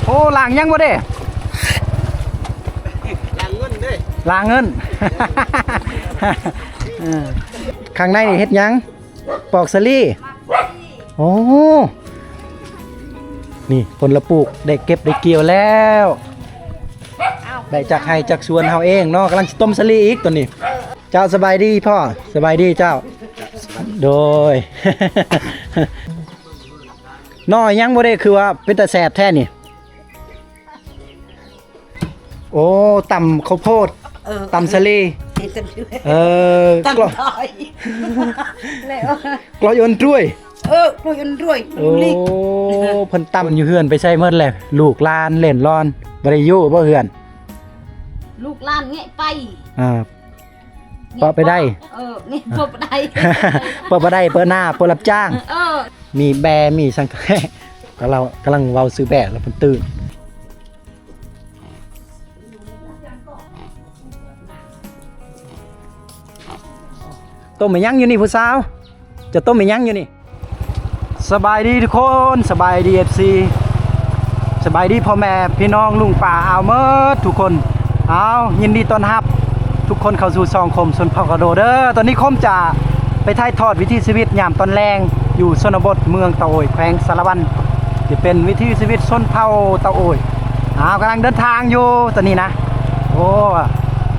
ໂອ້ ລ້າງຫຍັງບໍ່ເດ້? ລ້າງເງິນເດ້. ລ້າງເງິນ. ເອີ ຂ້າງໃນນີ້ເຮັດຫຍັງ? ປອກສາລີ. ໂອ້ ນີ້ຜົນລະປູກ ໄດ້ເກັບໄດ້ກ່ຽວແລ້ວ. ໄດ້ຈາກໄຮ່ຈາກສວນເຮົາເອງເນາະ. ກຳລັງຊິຕົ້ມສາລີອີກຕອນນີ້. ເຈົ້າ ສະບາຍດີພໍ່. ສະບາຍດີເຈົ້າ. ໂດຍ. ໜໍ່ຫຍັງບໍ່ໄດ້ ຄືວ່າເປັນຕາແຊບແທ້ນີ້? ໂອ້ ຕຳເຂົ້າໂພດ. ເອີ ຕຳສາລີ. ເອີ ຕຳ ກລອຍ ແລ້ວ ກລອຍອົນດ້ວຍ. ເອີ ກລອຍອົນດ້ວຍ. ໂອ້ ເພິ່ນຕຳຢູ່ເຮືອນໄປໃສໝົດແລ້ວ? ລູກຫຼານເຫຼັ້ນລອນ ບໍ່ໄດ້ຢູ່ບໍ່ເຮືອນ? ລູກຫຼານແງະໄປ. ອ່າ ເພາະໄປໄດ້. ເອີ ນີ້ເພາະໄປໄດ້. ເພາະໄປໄດ້ ເພາະນາ ເພາະຮັບຈ້າງ. ເອີ ມີແບ້ ມີສັງ ກຳລັງ ກຳລັງເວົ້າຊື່ແບ້ ແລ້ວເພິ່ນຕື່ນ. ຕົ້ມອີ່ຫຍັງຢູ່ນີ້ຜູ້ສາວ? ຈະຕົ້ມອີ່ຫຍັງຢູ່ນີ້? ສະບາຍດີທຸກຄົນ ສະບາຍດີເອັຟຊີ ສະບາຍດີພໍ່ແມ່ພີ່ນ້ອງລຸງປ້າອາວໝົດທຸກຄົນ. ເອົາ ຍິນດີຕ້ອນຮັບທຸກຄົນເຂົ້າສູ່ຊ່ອງຄົມຊົນເຜົ່າກະໂດເດີ. ຕອນນີ້ຄົມຈະໄປຖ່າຍທອດວິຖີຊີວິດຍາມຕອນແລງຢູ່ຊົນນະບົດເມືອງຕະໂອຍ ແຂວງສາລະວັນ. ຈະເປັນວິຖີຊີວິດຊົນເຜົ່າຕະໂອຍ. ເອົາ ກຳລັງເດີນທາງຢູ່ຕອນນີ້ນະ. ໂອ້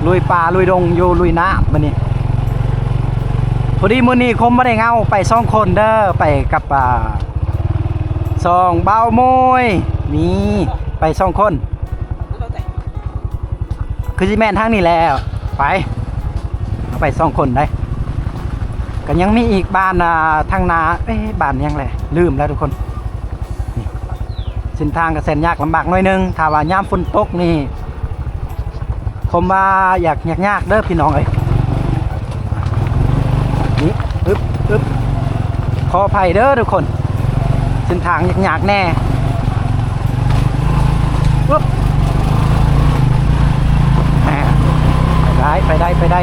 ລຸຍປ່າລຸຍດົງຢູ່ ລຸຍນ້ຳມື້ນີ້. ພໍດີມື້ນີ້ຄົມບໍ່ໄດ້ເຫງົາ ໄປສອງຄົນເດີ ໄປກັບ ອ່າ ສອງບ່າວໂມຍ ນີ້ ໄປສອງຄົນ. ຄືຊິແມ່ນທາງນີ້ແຫຼະ ໄປ ເຮົາໄປສອງຄົນໄດ໋. ກໍຍັງມີອີກບ້ານ ອ່າ ທາງໜ້າ ເອ ບ້ານຫຍັງແຫຼະ ລືມແລ້ວທຸກຄົນ. ນີ້ ເສັ້ນທາງກໍແສນຍາກລຳບາກໜ້ອຍໜຶ່ງ ຖ້າວ່າຍາມຝົນຕົກນີ້ ຜົມວ່າຢາກຍາກໆເດີພີ່ນ້ອງເອີຍ. ນີ້ ອຶບ ອຶບ ຂໍອະໄພເດີທຸກຄົນ ເສັ້ນທາງຍາກໆແດ່. ອຶບ ອ່າ ໄປໄດ້ ໄປໄດ້ ໄປໄດ້.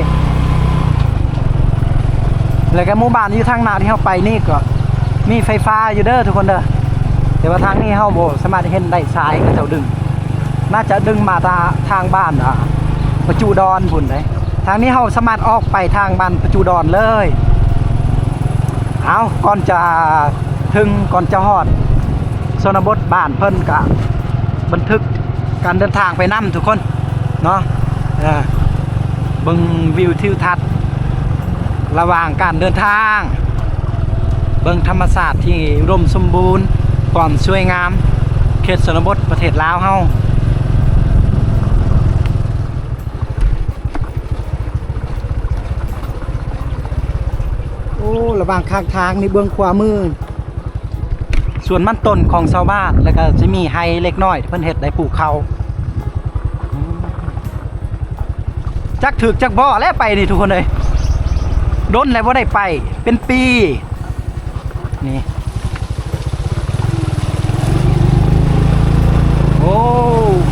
ແລ້ວກໍໝູ່ບ້ານຢູ່ທາງໜ້າທີ່ເຮົາໄປນີ້ກໍມີໄຟຟ້າຢູ່ເດີທຸກຄົນເດີ. ແຕ່ວ່າທາງນີ້ເຮົາບໍ່ສາມາດເຫັນໄດ້ ສາຍເຂົາເຈົ້າດຶງ ໜ້າຈະດຶງມາຈາກທາງບ້ານ ອ່າ ປະຈຸດອນພຸ້ນເດ້. ທາງນີ້ເຮົາສາມາດອອກໄປທາງບ້ານປະຈຸດອນເລີຍ. ເອົາ ກ່ອນຈະເຖິງ ກ່ອນຈະຮອດຊົນນະບົດບ້ານເພິ່ນ ກະບັນທຶກການເດີນທາງໄປນຳທຸກຄົນເນາະ. ເອີ ເບິ່ງວິວທິວທັດ ລະຫວ່າງການເດີນທາງ ເບິ່ງທຳມະຊາດທີ່ອຸດົມສົມບູນ ຄວາມສວຍງາມ ເຂດຊົນນະບົດປະເທດລາວເຮົາ. ໂອ້ ລະຫວ່າງຂ້າງທາງນີ້ ເບື້ອງຂວາມື ສວນມັນຕົ້ນຂອງຊາວບ້ານ ແລ້ວກໍຈະມີໄຮ່ເລັກນ້ອຍທີ່ເພິ່ນເຮັດໄດ້ປູກເຂົ້າ. ອືມ ຈັກຖືກຈັກບໍ່ແລ້ວໄປນີ້ທຸກຄົນເອີຍ ດົນແລ້ວບໍ່ໄດ້ໄປ ເປັນປີນີ້. ໂອ້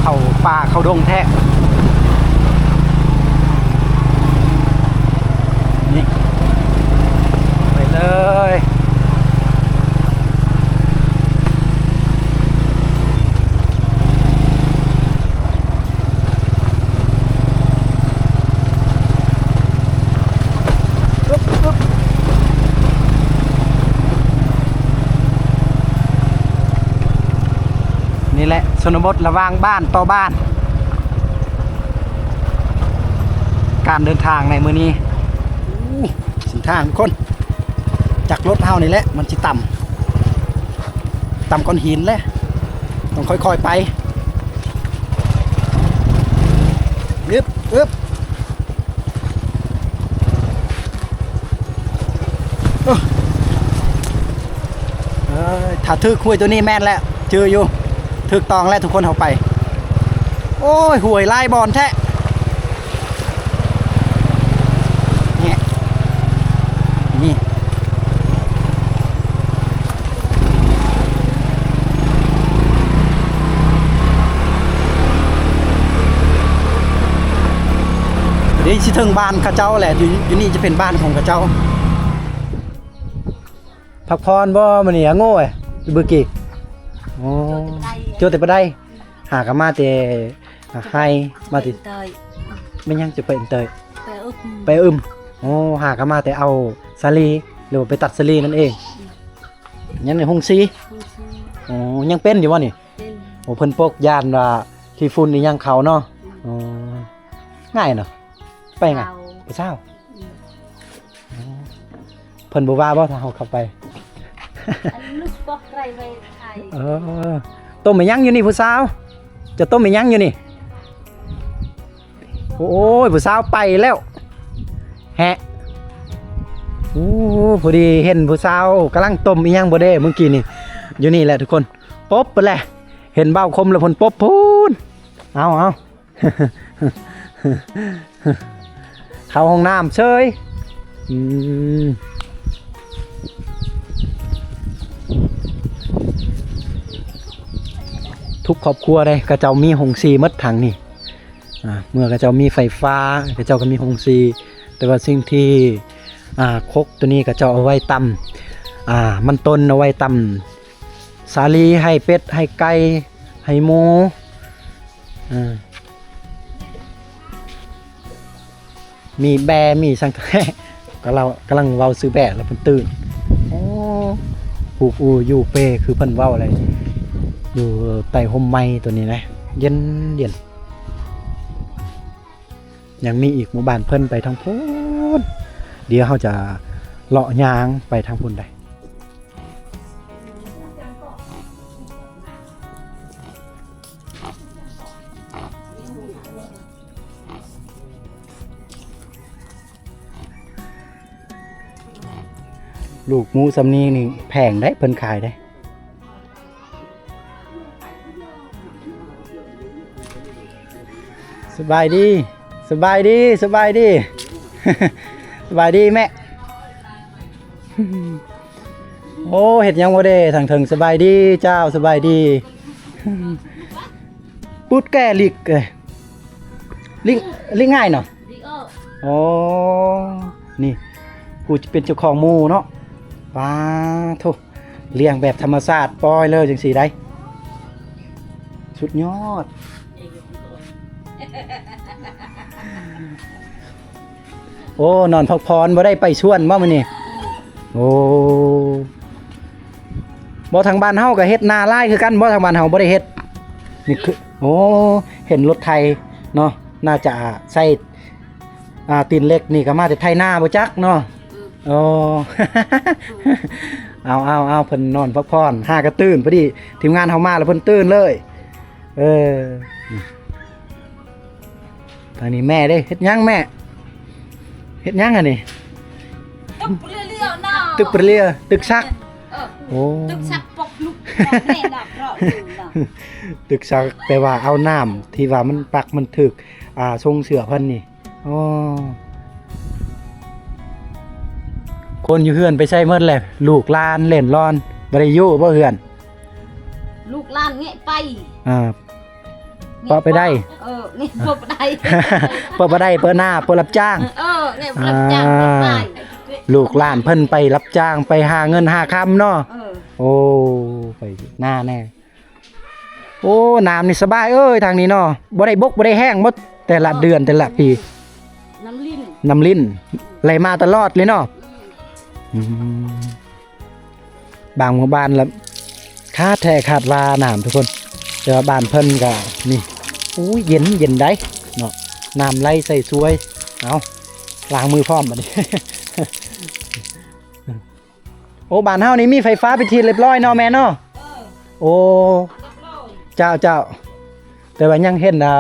ເຂົ້າປ່າເຂົ້າດົງແທ້ ນີ້ ໄປເລີຍ. ນີ້ແຫຼະ ຊົນນະບົດລະຫວ່າງບ້ານຕໍ່ບ້ານ ການເດີນທາງໃນມື້ນີ້. ໂອ້ ເສັ້ນທາງທຸກຄົນ ຈັກລົດເຮົານີ້ແຫຼະ ມັນຊິຕ່ຳ ຕ່ຳກ້ອນຫີນແຫຼະ ຕ້ອງຄ່ອຍໆໄປ. ອຶບ ອຶບ ເອີ ເອີຍ ຖ້າຖືກຫ້ວຍໂຕນີ້ແມ່ນແລ້ວ ຈື່ຢູ່ ຖືກຕ້ອງແລ້ວທຸກຄົນ ເຮົາໄປ. ໂອ້ຍ ຫ້ວຍຫຼາຍບ່ອນແທ້ ນີ້ ນີ້. ນີ້ຊິເຖິງບ້ານເຂົາເຈົ້າແຫຼະ ຢູ່ ຢູ່ນີ້ຈະເປັນບ້ານຂອງເຂົາເຈົ້າ. ພັກຜ່ອນບໍ່ມື້ນີ້ອາໂງ່ເອີຍ? ເບິ່ງກີ້ ໂອ້ ໂຈແຕ່ປານໃດ. ຫາກໍມາແຕ່ ອ່າ ໄຮ່ ມາແຕ່ ເອີຍ ແມ່ນຫຍັງຈະໄປເອີ່ນເຕີຍ? ໄປອຶມ ໄປອຶມ. ໂອ້ ຫາກໍມາແຕ່ເອົາສາລີ ຫຼືວ່າໄປຕັດສາລີນັ້ນເອງ. ອືມ ຍັງໃນໂຮງສີ ໂຮງສີ. ໂອ້ ຍັງເປັນຢູ່ບໍ່ນີ້? ເປັນ. ໂອ້ ເພິ່ນປົກຢ້ານວ່າຂີ້ຝຸ່ນອີ່ຫຍັງເຂົ້າເນາະ. ອືມ ໂອ້ ງ່າຍເນາະ ໄປງ່າຍ ຜູ້ສາວ. ອືມ ໂອ້ ເພິ່ນບໍ່ວ່າບໍ່ ຖ້າເຮົາເຂົ້າໄປ? ອັນລູກປອກໄກ່ໄວ້ໄທ. ເອີ ຕົ້ມອີ່ຫຍັງຢູ່ນີ້ຜູ້ສາວ? ຈະຕົ້ມອີ່ຫຍັງຢູ່ນີ້? ໂອ້ຍ ຜູ້ສາວໄປແລ້ວແຮະ. ໂອ້ ພໍດີເຫັນຜູ້ສາວກຳລັງຕົ້ມອີ່ຫຍັງບໍ່ເດ້ມື້ກີ້ນີ້. ຢູ່ນີ້ແຫຼະທຸກຄົນ ປົບໄປແຫຼະ. ເຫັນບ່າວຄົມແລ້ວເພິ່ນປົບພຸ້ນ. ເອົາ ເອົາ ເຂົ້າຫ້ອງນ້ຳເສີຍ. ອືມ ທຸກຄອບຄົວເດ້ ເຂົາເຈົ້າມີໂຮງສີໝົດທາງນີ້. ອ່າ ເມື່ອເຂົາເຈົ້າມີໄຟຟ້າ ເຂົາເຈົ້າກໍມີໂຮງສີ. ແຕ່ວ່າສິ່ງທີ່ ອ່າ ຄົກໂຕນີ້ເຂົາເຈົ້າເອົາໄວ້ຕຳ ອ່າ ມັນຕົ້ນ ເອົາໄວ້ຕຳສາລີ ໃຫ້ເປັດ ໃຫ້ໄກ່ ໃຫ້ໝູ. ເອີ ມີແບ້ ມີສັງ ກຳລັງ ກຳລັງເວົ້າຊື່ແບ້ແລ້ວເພິ່ນຕື່ນ. ໂອ້ ປູກອູຢູ່ເປ ຄືເພິ່ນເວົ້າແຫຼະ ຢູ່ໃຕ້ຮົ່ມໄມ້ໂຕນີ້ນະ ເຢັນໆ. ຍັງມີອີກໝູ່ບ້ານເພິ່ນໄປທາງພຸ້ນ. ດຽວເຮົາຈະເລາະຍ່າງໄປທາງພຸ້ນໄດ໋. ລູກໝູສ່ຳນີ້ນີ້ແພງໄດ໋ ເພິ່ນຂາຍໄດ໋. ສະບາຍດີ ສະບາຍດີ ສະບາຍດີ ສະບາຍດີແມ່. ໂອ້ ເຮັດຫຍັງບໍ່ເດ້ທາງເທິງ? ສະບາຍດີເຈົ້າ ສະບາຍດີ. ປຸດແກ່ລິກ ເອີຍ ລິກ ລິກງ່າຍເນາະ. ອໍ ນີ້ ຜູ້ເປັນເຈົ້າຂອງໝູ່ເນາະ. ປາໂທ້ ລ້ຽງແບບທຳມະຊາດ ປ່ອຍເລີຍຈັ່ງຊີ້ໄດ໋. ສຸດຍອດ. ໂອ້ ນອນພັກຜ່ອນ ບໍ່ໄດ້ໄປສວນບໍ່ມື້ນີ້? ໂອ້ ບໍ່ ທາງບ້ານເຮົາກໍເຮັດນາຫຼາຍຄືກັນບໍ່? ທາງບ້ານເຮົາບໍ່ໄດ້ເຮັດ. ນີ້ຄື ໂອ້ ເຫັນລົດໄຖເນາະ ໜ້າຈະໃຊ້ ອ່າ ຕີນເຫຼັກນີ້ກໍມາແຕ່ໄຖນາບໍ່ຈັກເນາະ. ອືມ ໂອ້ ອືມ ເອົາ ເອົາ ເອົາ ເພິ່ນນອນພັກຜ່ອນ ຫາກະຕື່ນ ພໍດີທີມງານເຮົາມາແລ້ວເພິ່ນຕື່ນເລີຍ. ເອີ ທາງນີ້ແມ່ເດ້ ເຮັດຫຍັງແມ່? ເຮັດຫຍັງອັນນີ້? ຕຶກເຣລຽວນະ ຕຶກເຣລຽວ ຕຶກຊັກ. ເອີ ໂອ້ ຕຶກຊັກປົກລຸກ ແມ່ນະ ເພາະຢູ່ນະ ຕຶກຊັກ ແຕ່ວ່າເອົານ້ຳທີ່ວ່າມັນປັກມັນຖືກ ອ່າ ຊົງເສື້ອເພິ່ນນີ້. ອໍ ຄົນຢູ່ເຮືອນໄປໃສໝົດແຫຼະ? ລູກຫຼານເຫຼັ້ນລອນ ບໍ່ໄດ້ຢູ່ບໍ່ເຮືອນ? ລູກຫຼານແງະໄປ ອ່າ ເປາະໄປໄດ້ ເອີ ແງະເປີດໄດ້ ເປີດບໍ່ໄດ້ ເປີດໜ້າ ເປີດຮັບຈ້າງ ເອີ ແງະໄປຮັບຈ້າງ ອ່າ ເປີດໄປ ລູກຫຼານເພິ່ນໄປຮັບຈ້າງ ໄປຫາເງິນຫາຄຳເນາະ. ເອີ ໂອ້ ໄປໜ້າແດ່. ໂອ້ ນ້ຳນີ້ສະບາຍເອີຍ ທາງນີ້ເນາະ ບໍ່ໄດ້ບົກບໍ່ໄດ້ແຫ້ງໝົດ ແຕ່ລະເດືອນ ແຕ່ລະປີ ນ້ຳລິນ ນ້ຳລິນໄຫຼມາຕະຫຼອດເລີຍເນາະ. ອືມ ບາງໝູ່ບ້ານລະຂາດແທ້ຂາດວ່ານ້ຳທຸກຄົນ ແຕ່ວ່າບ້ານເພິ່ນກະນີ້ ໂອ້ຍ ເຢັນ ເຢັນໄດ໋ເນາະ ນ້ຳໄຫຼໃສ່ສວຍ. ເອົາ ລ້າງມືພ້ອມບາດນີ້. ໂອ້ ບ້ານເຮົານີ້ມີໄຟຟ້າເປັນທີ່ລຽບຮ້ອຍເນາະແມ່ເນາະ. ເອີ ໂອ້ ລຽບຮ້ອຍ ເຈົ້າ ເຈົ້າ ແຕ່ວ່າຍັງເຫັນ ອ່າ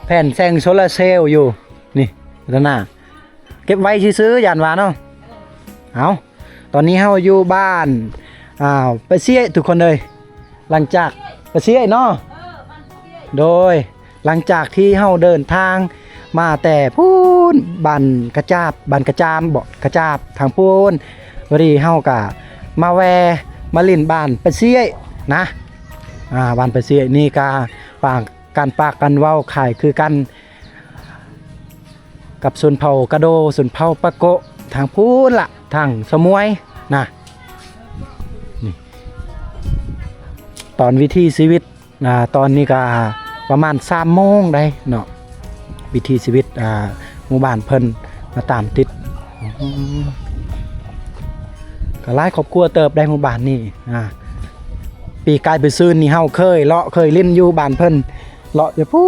ແຜ່ນແສງໂຊລາເຊວຢູ່ ນີ້ ດ້ານໜ້າ ເກັບໄວ້ຊື່ໆ ຢ້ານວ່າເນາະ. ເອີ ເອົາ ຕອນນີ້ເຮົາຢູ່ບ້ານ ອ່າ ປາຊຽຍ ທຸກຄົນເອີຍ ຫຼັງຈາກ ປາຊຽຍເນາະ. ເອີ ບ້ານປາຊຽຍ ໂດຍ ຫຼັງຈາກທີ່ເຮົາເດີນທາງມາແຕ່ພຸ້ນ ບ້ານກະຈາບ ບ້ານກະຈາມເບາະ ກະຈາບທາງພຸ້ນ ພໍດີເຮົາກະມາແວ່ມາຫຼິ້ນບ້ານປາຊຽຍນະ. ອ່າ ບ້ານປາຊຽຍນີ້ກະປາກ ການປາກກັນເວົ້າຂາຍຄືກັນກັບຊົນເຜົ່າກະໂດ ຊົນເຜົ່າປາໂກະ ທາງພຸ້ນລະ ທາງສະໝວຍນະ. ນີ້ ຕອນວິຖີຊີວິດ ອ່າ ຕອນນີ້ກໍປະມານສາມໂມງໄດ໋ເນາະ. ວິຖີຊີວິດ ອ່າ ໝູ່ບ້ານເພິ່ນມາຕາມຕິດ ອືມ ກໍຫຼາຍຄອບຄົວເຕີບໄດ໋ໝູ່ບ້ານນີ້. ອ່າ ປີກາຍປີຊືນນີ້ເຮົາເຄີຍເລາະເຄີຍຫຼິ້ນຢູ່ບ້ານເພິ່ນ ເລາະຢູ່ພຸ້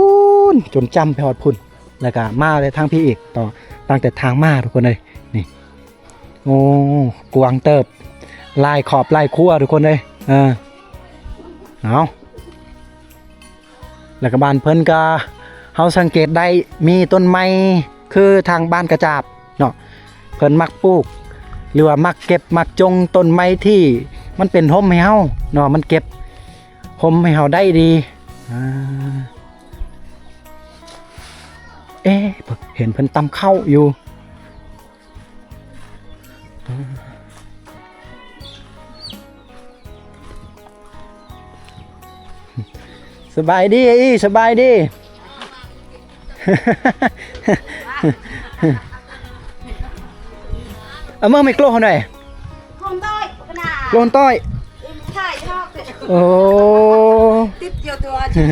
ນຈົນຈ້ຳໄປຮອດພຸ້ນ ແລ້ວກໍມາແຕ່ທາງພີ້ອີກ ຕໍ່ຕັ້ງແຕ່ທາງມາທຸກຄົນເອີຍ. ນີ້ ໂອ້ ກວ້າງເຕີບ ຫຼາຍຄອບຫຼາຍຄົວທຸກຄົນເອີຍ. ເອີ ເອົາ ແລ້ວກໍບ້ານເພິ່ນກໍ ເຮົາສັງເກດໄດ້ມີຕົ້ນໄມ້ ຄືທາງບ້ານກະຈາບເນາະ ເພິ່ນມັກປູກ ຫຼືວ່າມັກເກັບມັກຈົ່ງຕົ້ນໄມ້ທີ່ມັນເປັນຮົ່ມໃຫ້ເຮົາເນາະ ມັນເກັບຮົ່ມໃຫ້ເຮົາໄດ້ດີ. ອ່າ ເອະ ເຫັນເພິ່ນຕຳເຂົ້າຢູ່. ສະບາຍດີ ສະບາຍດີ. ເອົາເມືອໄມໂກຣເຮົາໜ່ອຍ. ໂກຣນຕ້ອຍ. ໂອ້ ຕິດຢູ່ຕົວຈີ.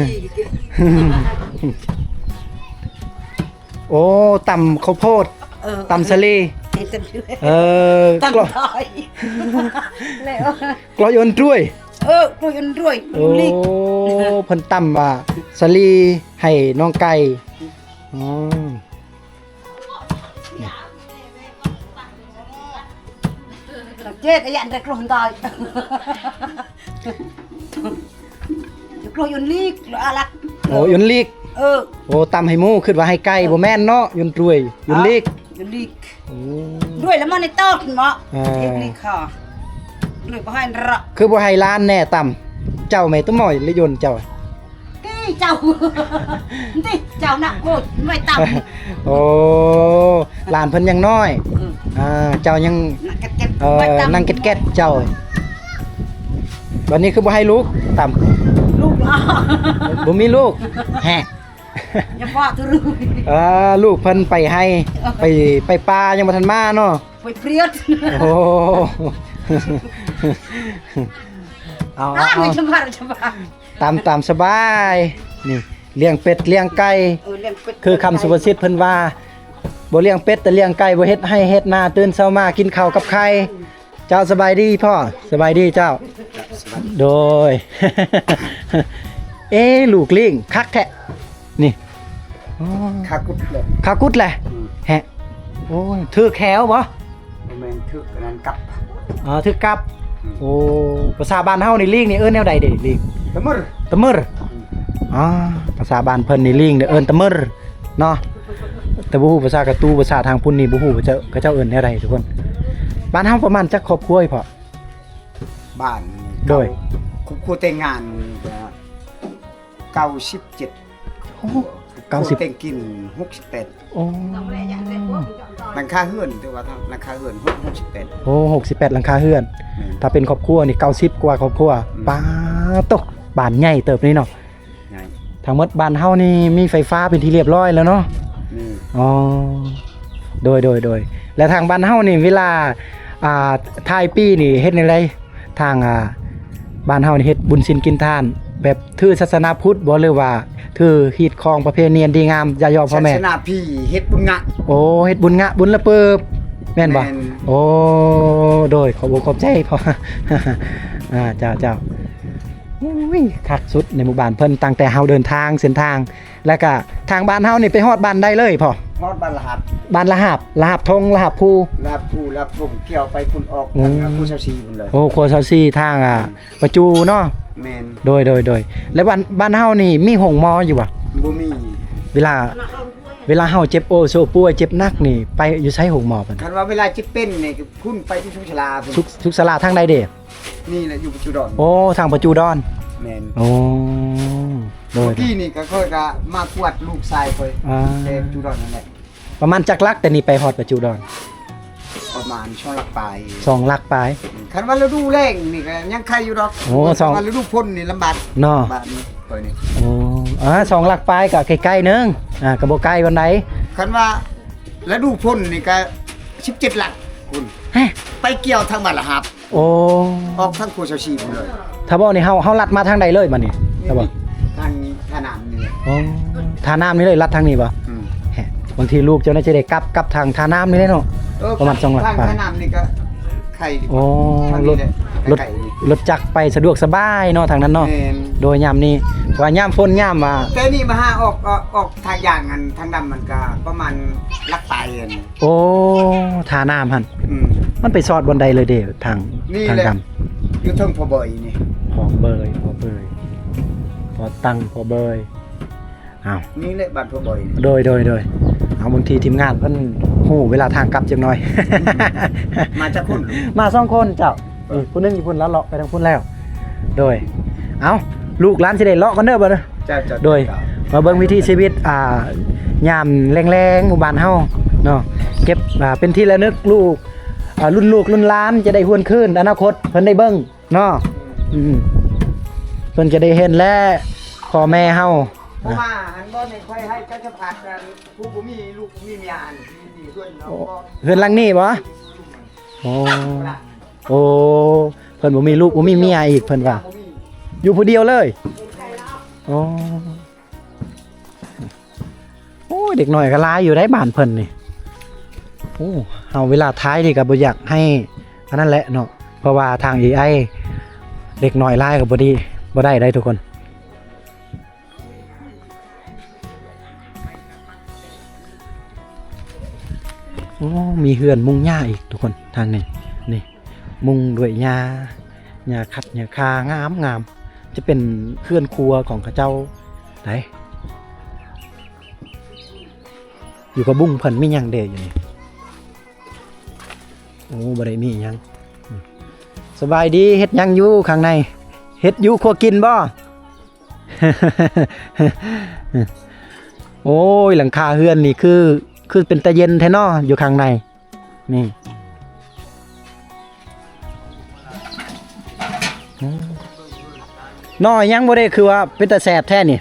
ໂອ້ ຕຳເຂົ້າໂພດ ເອີ ຕຳສາລີ ເອີ ຕຳ ກລອ ກລອຍອນດ້ວຍ ເອີ ກລອຍອນດ້ວຍ. ໂອ້ ເພິ່ນຕຳ ອ່າ ສາລີໃຫ້ນ້ອງໄກ່. ອໍ ເຈັດ ອາຍານແຕ່ໂກຣນຕ້ອຍ. ໂກຣຍອນລີກ ອາລັກ. ໂອ້ ຍອນລີກ. ເອີ ໂອ້ ຕຳໃຫ້ໝູ ຄິດວ່າໃຫ້ໄກ່ ບໍ່ແມ່ນເນາະ ຍອນດ້ວຍ ຍອນລີກ ຍອນລີກ. ໂອ້ ດ້ວຍລະມັນໃນຕອກເນາະ. ເອີ ຍອນລີກ ເອີ ດ້ວຍບໍ່ໃຫ້ເນາະ. ຄືບໍ່ໃຫ້ຫຼານແດ່ຕຳ ເຈົ້າແມ່ຕົວໝ້ອຍ ຫຼືຍອນເຈົ້າ. ຕິເຈົ້າ ຕິເຈົ້ານະ ໂອ້ຍ ໄວ້ຕຳ. ໂອ້ ຫຼານເພິ່ນຍັງນ້ອຍ. ອືມ ອ່າ ເຈົ້າຍັງ ນັ່ງແກັດໆ ເອີ ໄວ້ຕຳ ນັ່ງແກັດໆ ເຈົ້າ. ບັດນີ້ຄືບໍ່ໃຫ້ລູກຕຳ ລູກ ບໍ່ມີລູກ ແຮະ. ຢ່າວ່າໂຕລູກ ເອີ ລູກເພິ່ນໄປໄຮ່ ໄປ ໄປປ່າ ຍັງບໍ່ທັນມາເນາະ. ໂອ້ຍ ປຽດ. ໂອ້ ເອົາ ເອົາ ເອົາ ຕາມ ຕາມສະບາຍ. ນີ້ ລ້ຽງເປັດລ້ຽງໄກ່ ເອີ ລ້ຽງເປັດ ຄືຄຳສຸພາສິດເພິ່ນວ່າ ບໍ່ລ້ຽງເປັດແຕ່ລ້ຽງໄກ່ ບໍ່ເຮັດໄຮ່ເຮັດນາ ຕື່ນເຊົ້າມາກິນເຂົ້າກັບໄຂ່. ເຈົ້າ ສະບາຍດີພໍ່ ສະບາຍດີເຈົ້າ. ໂດຍ ເອ ລູກລີ້ງຄັກແທ້. ນີ້ ອໍ ຄາກຸດເລີຍ ຄາກຸດແຫຼະ. ອືມ ແຮະ ໂອ້ຍ ຖືກແຂວບໍ່? ບໍ່ແມ່ນ ຖືກອັນນັ້ນກັບ. ອໍ ຖືກກັບ. ອືມ ໂອ້ ພາສາບ້ານເຮົານີ້ ລີ້ງນີ້ເອີ້ນແນວໃດເດ? ລີ້ງ ຕະມຶດ ຕະມຶດ. ອືມ ອ່າ ພາສາບ້ານເພິ່ນນີ້ ລີ້ງນີ້ເອີ້ນຕະມຶດເນາະ ແຕ່ບໍ່ຮູ້ພາສາກະຕູ ພາສາທາງພຸ້ນນີ້ບໍ່ຮູ້ ເຂົາເຈົ້າ ເຂົາເຈົ້າເອີ້ນແນວໃດທຸກຄົນ. ບ້ານເຮົາປະມານຈັກຄອບຄົວພໍ່? ບ້ານ ໂດຍ ຄອບຄົວແຕ່ງງານ ກະ ເກົ້າສິບເຈັດ. ໂອ້ ເກົ້າສິບ ແຕ່ງກິນ ຫົກສິບແປດ. ໂອ້ ຫຼັງຄາເຮືອນ ຖືວ່າຫຼັງຄາເຮືອນ ຫົກ ຫົກສິບແປດ. ໂອ້ ຫົກສິບແປດຫຼັງຄາເຮືອນ. ແມ່ນ ຖ້າເປັນຄອບຄົວນີ້ ເກົ້າສິບກວ່າຄອບຄົວ. ອືມ ປາໂຕ ບ້ານໃຫຍ່ເຕີບນີ້ເນາະ. ໃຫຍ່ ທັງໝົດບ້ານເຮົານີ້ມີໄຟຟ້າເປັນທີ່ລຽບຮ້ອຍແລ້ວເນາະ. ອືມ ອໍ ໂດຍ ໂດຍ ໂດຍ. ແລະທາງບ້ານເຮົານີ້ ເວລາ ອ່າ ທ້າຍປີນີ້ເຮັດແນວໃດ? ທາງ ອ່າ ບ້ານເຮົານີ້ເຮັດບຸນສິນກິນທານ ແບບຖືສາສະໜາພຸດບໍ່ ຫຼືວ່າຖືຮີດຄອງປະເພນີອັນດີງາມ ຢາກຢອກພໍ່ແມ່? ສາສະໜາພີ້ ເຮັດບຸນງະ. ໂອ້ ເຮັດບຸນງະ ບຸນລະເປີບ ແມ່ນບໍ່? ແມ່ນ ໂອ້ ໂດຍ ຂອບອົກຂອບໃຈພໍ່. ອ່າ ເຈົ້າ ເຈົ້າ. ໂອ້ຍ ຄັກສຸດໃນໝູ່ບ້ານເພິ່ນ ຕັ້ງແຕ່ເຮົາເດີນທາງເສັ້ນທາງ ແລ້ວກະທາງບ້ານເຮົານີ້ໄປຮອດບ້ານໃດເລີຍພໍ່? ຮອດບ້ານລະຫາບ. ບ້ານລະຫາບ ລະຫາບທົ່ງ ລະຫາບພູ. ລະຫາບພູ ລະຫາບທົ່ງ ກ່ຽວໄປພຸ້ນອອກ ອືມ ທາງຄູຊາວສີ່ພຸ້ນເລີຍ. ໂອ້ ຄູຊາວສີ່ ທາງ ອ່າ ອືມ ປະຈູເນາະ. ແມ່ນ ໂດຍ ໂດຍ ໂດຍ. ແລ້ວບ້ານ ບ້ານເຮົານີ້ມີໂຮງໝໍຢູ່ບໍ່? ບໍ່ມີ. ເວລາ ເວລາເຮົາເຈັບໂອໂຊປ່ວຍເຈັບໜັກນີ້ ໄປຢູ່ໃສໂຮງໝໍ? ຄັນວ່າເວລາເຈັບເປັນນີ້ ພຸ້ນໄປທີ່ສຸກສາລາພຸ້ນ. ສຸກ ສຸກສາລາທາງໃດເດ? ນີ້ແຫຼະ ຢູ່ປະຈູດອນ. ໂອ້ ທາງປະຈູດອນ. ແມ່ນ ໂອ້ ໂດຍ. ເມື່ອກີ້ນີ້ກໍຂ້ອຍກໍມາກວດລູກຊາຍຂ້ອຍ ອ່າ ແຕ່ປະຈູດອນນັ້ນແຫຼະ. ປະມານຈັກຫຼັກແຕ່ນີ້ໄປຮອດປະຈູດອນ? ປະມານສອງຫຼັກປາຍ. ສອງຫຼັກປາຍ. ຄັນວ່າລະດູແລ້ງນີ້ກໍຍັງໄຄຢູ່ດອກ. ໂອ້ ສອງ ຄັນວ່າລະດູຝົນນີ້ລຳບາກເນາະ ບ້ານຂ້ອຍນີ້. ໂອ້ ອ່າ ສອງຫຼັກປາຍກໍໃກ້ໆໜຶ່ງ ອ່າ ກໍບໍ່ໄກປານໃດ. ຄັນວ່າລະດູຝົນນີ້ກໍສິບເຈັດຫຼັກພຸ້ນ. ຮະ ໄປກ່ຽວທາງບ້ານລະຫາບ. ໂອ້ ອອກທາງຄູຊາວສີ່ພຸ້ນເລີຍ. ຖ້າບໍ່ນີ້ເຮົາ ເຮົາລັດມາທາງໃດເລີຍບາດນີ້? ຖ້າບໍ່ ອໍ ທ່ານ້ຳນີ້ເລີຍ ລັດທາງນີ້ບໍ່? ອືມ ແຮະ ບາງທີລູກເຈົ້າໜ້າຈະໄດ້ກັບ ກັບທາງທ່ານ້ຳນີ້ເດ້ເນາະ. ເອີ ປະມານສອງຫຼັກ ທາງ ປາຍ ທ່ານ້ຳນີ້ກໍໄຄຢູ່. ອໍ ທາງນີ້ແຫຼະ ລົດ ລົດຈັກໄປສະດວກສະບາຍເນາະ ທາງນັ້ນເນາະ. ແມ່ນ ໂດຍຍາມນີ້ ວ່າຍາມຝົນຍາມວ່າ ແຕ່ນີ້ມາຫາອອກ ອອກ ອອກທາງຢ່າງອັນທາງດຳມັນກໍປະມານຫຼັກປາຍອັນ. ໂອ້ ທ່ານ້ຳຫັ້ນ. ອືມ ມັນໄປຊອດບ່ອນໃດເລີຍເດ ທາງ ນີ້ ທາງ ແຫຼະ ດຳ ຢູ່ເທິງພໍ່ເບີຍນີ້. ພໍ່ເບີຍ ພໍ່ເບີຍ ພໍ່ຕັງ ພໍ່ເບີຍ. ອ້າວ ນີ້ແຫຼະບ້ານພໍ່ເບີຍ. ໂດຍ ໂດຍ ໂດຍ. ເອົາ ບາງທີທີມງານເພິ່ນຮູ້ເວລາທາງກັບຈັກໜ້ອຍ. ມາຈັກຄົນ? ມາສອງຄົນເຈົ້າ. ເອີ ເອີ ຜູ້ໜຶ່ງຢູ່ພຸ້ນ ລາວເລາະໄປທາງພຸ້ນແລ້ວ. ໂດຍ ເອົ້າ ລູກຫຼານຊິໄດ້ເລາະກ່ອນເດີບັດນີ້. ເຈົ້າ ເຈົ້າ ໂດຍ ເຈົ້າ ມາເບິ່ງວິຖີຊີວິດ ອ່າ ຍາມແລງໆ ຂອງບ້ານເຮົາເນາະ ເກັບ ອ່າ ເປັນທີ່ລະນຶກ ລູກ ອ່າ ລຸ້ນລູກລຸ້ນຫຼານຈະໄດ້ຫວນຄືນ ອະນາຄົດເພິ່ນໄດ້ເບິ່ງເນາະ. ອືມ ເພິ່ນຈະໄດ້ເຫັນແຫຼະ ພໍ່ແມ່ເຮົາ. ເພາະວ່າອັນບ່ອນໃຫ້ຂ້ອຍໃຫ້ເຈົ້າສຳພາດ ອັນຜູ້ບໍ່ມີລູກບໍ່ມີເມຍ ອັນທີ່ເຮືອນເຮົາ. ໂອ້ ເຮືອນຫຼັງນີ້ບໍ່? ໂອ້ ໂອ້ ເພິ່ນບໍ່ມີລູກບໍ່ມີເມຍອີກ ເພິ່ນວ່າ ຢູ່ຜູ້ດຽວເລີຍ. ໂອ້ ໂອ້ຍ ເດັກນ້ອຍກໍຫຼາຍຢູ່ໃດ໋ບ້ານເພິ່ນນີ້. ໂອ້ ເຮົາເວລາຖ່າຍນີ້ກໍບໍ່ຢາກໃຫ້ອັນນັ້ນແຫຼະເນາະ ເພາະວ່າທາງເອໄອ ເດັກນ້ອຍຫຼາຍກໍບໍ່ດີ ບໍ່ໄດ້ໃດ໋ທຸກຄົນ. ໂອ້ ມີເຮືອນມຸງຫຍ້າອີກທຸກຄົນ ທາງນີ້ ນີ້ ມຸງດ້ວຍຫຍ້າ ຫຍ້າຄັດຫຍ້າຄາງາມໆ. ຈະເປັນເຮືອນຄົວຂອງເຂົາເຈົ້າໃດ໋. ຢູ່ພະບຸງເພິ່ນມີຫຍັງເດຢູ່ນີ້? ໂອ້ ບໍ່ໄດ້ມີຫຍັງ. ສະບາຍດີ ເຮັດຫຍັງຢູ່ຂ້າງໃນ? ເຮັດຢູ່ຄົວກິນບໍ່? ໂອ້ຍ ຫຼັງຄາເຮືອນນີ້ຄື ຄືເປັນຕາເຢັນແທ້ເນາະ ຢູ່ຂ້າງໃນນີ້. ໜໍ່ຫຍັງບໍ່ໄດ້ ຄືວ່າເປັນຕາແຊບແທ້ນີ້.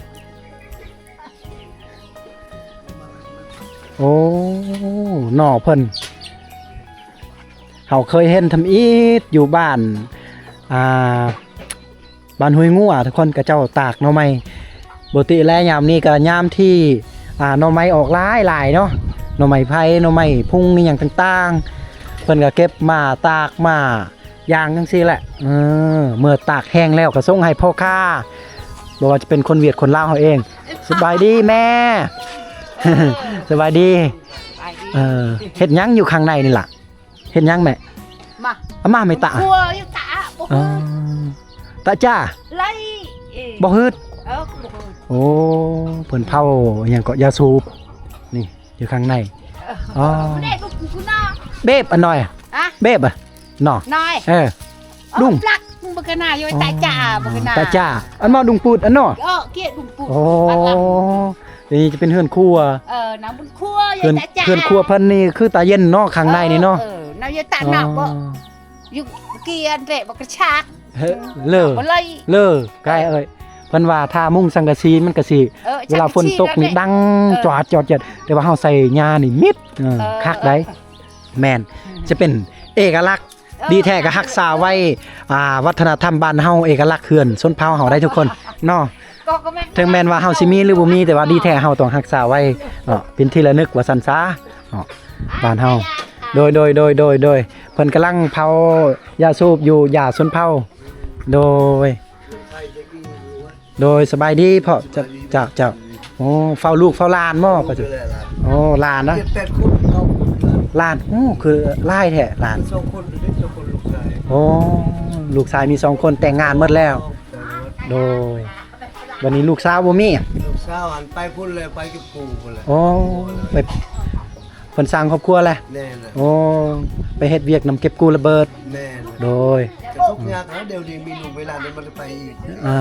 ໂອ້ ໜໍ່ເພິ່ນ ເຮົາເຄີຍເຫັນທຳອິດຢູ່ບ້ານ ອ່າ ບ້ານຫ້ວຍງົວ ທຸກຄົນ ເຂົາເຈົ້າຕາກໜໍ່ໄມ້. ປົກກະຕິແລ້ວຍາມນີ້ກໍຍາມທີ່ ອ່າ ໜໍ່ໄມ້ອອກຫຼາຍໆເນາະ ໜໍ່ໄມ້ໄຜ່ ໜໍ່ໄມ້ພຸງ ອີ່ຫຍັງຕ່າງໆ ເພິ່ນກໍເກັບມາຕາກມາ ຢ່າງຈັ່ງຊີ້ແຫຼະ. ເອີ ເມື່ອຕາກແຫ້ງແລ້ວກໍສົ່ງໃຫ້ພໍ່ຄ້າ ບໍ່ວ່າຈະເປັນຄົນຫວຽດຄົນລາວເຮົາເອງ. ສະບາຍດີແມ່. ເອີ ສະບາຍດີ. ສະບາຍດີ. ເອີ ເຮັດຫຍັງຢູ່ຂ້າງໃນນີ້ລະ? ເຮັດຫຍັງແມ່? ມາ ອາ ມາແມ່ຕາ. ຄົວຢູ່ຕາ ບໍ່ ອໍ ເຮີດ ຕາຈ້າ ໄລ່ ເອີ ບໍ່ເຮີດ. ເອີ ບໍ່ເຮີດ. ໂອ້ ເພິ່ນເຜົາຫຍັງເກາະ ຢາສູບ ນີ້ ຢູ່ຂ້າງໃນ. ເອີ ອໍ ເບບອັນນ້ອຍ ອະ ເບບອະ ເນາະ ນ້ອຍ ເອີ ເອີ ລຸງ ປລັກ ມຶງບັກກະໜ້າຢູ່ ອໍ ຕາຈ້າ ບັກກະໜ້າ ຕາຈ້າ ອັນມາດຸງປູດອັນເນາະ. ເອີ ເກດດຸງປູດ ໂອ້ ປລັກ ນີ້ຈະເປັນເຮືອນຄົວ ເອີ ນາງບຸນຄົວ ເຮືອນ ຕາຈ້າ ເຮືອນຄົວເພິ່ນນີ້ຄືຕາເຢັນເນາະ ຂ້າງໃນນີ້ເນາະ. ເອີ ເອີ ນາງຢູ່ຕານອກບໍ່ ອໍ ຢູ່ເກຍນແຫຼະ ບໍ່ກະຊາກ ເອີ ເລີ ບໍ່ເລີຍ ເລີ ກາຍເອີຍ ເພິ່ນວ່າຖ້າມຸງສັງກະສີມັນກະຊິ ເອີ ເວລາຝົນຕົກນີ້ ສັງກະສີ ດັງ ເອີ ຈວດ ຈວດ ຈວດ ແຕ່ວ່າເຮົາໃສ່ຫຍ້ານີ້ມິດ ເອີ ເອີ ຄັກໄດ໋ ເອີ ແມ່ນ ອືມ ຈະເປັນເອກະລັກ ເອີ ດີແທ້ກໍຮັກສາໄວ້ ອ່າ ວັດທະນະທຳບ້ານເຮົາ ເອກະລັກເຮືອນຊົນເຜົ່າເຮົາໄດ້ທຸກຄົນເນາະ. ເຖິງແມ່ນວ່າເຮົາຊິມີຫຼືບໍ່ມີ ແຕ່ວ່າດີແທ້ເຮົາຕ້ອງຮັກສາໄວ້ເນາະ ເປັນທີ່ລະນຶກວ່າຊັ້ນຊະເນາະ ບ້ານເຮົາ. ໂດຍ ໂດຍ ໂດຍ ໂດຍ ໂດຍ ເພິ່ນກຳລັງເຜົາຢາສູບຢູ່ ຢາຊົນເຜົ່າ. ໂດຍ ໂດຍ ສະບາຍດີພໍ່. ເຈົ້າ ເຈົ້າ ເຈົ້າ ໂອ້ ເຝົ້າລູກເຝົ້າຫຼານບໍ່? ໂອ້ ຫຼານນະ ເຈັດແປດຄົນ ເກົ້າຄົນ ຫຼານ. ໂອ້ ຄືຫຼາຍແທ້ຫຼານ ສອງຄົນເດ້ ສອງຄົນລູກຊາຍ. ໂອ້ ລູກຊາຍມີສອງຄົນ ແຕ່ງງານໝົດແລ້ວ. ໂດຍ ບັດນີ້ລູກສາວບໍ່ມີ? ລູກສາວຫັ້ນໄປພຸ້ນແລ້ວ ໄປກັບຜູ້ພຸ້ນແລ້ວ. ໂອ້ ໄປ ເພິ່ນສ້າງຄອບຄົວແລ້ວ. ແມ່ນແຫຼະ. ໂອ້ ໄປເຮັດວຽກນຳເກັບກູ້ລະເບີດ. ແມ່ນ. ໂດຍ ແຕ່ທຸກຍາກນະ ດຽວນີ້ມີລູກມີຫຼານ ມັນໄປອີກ. ອ່າ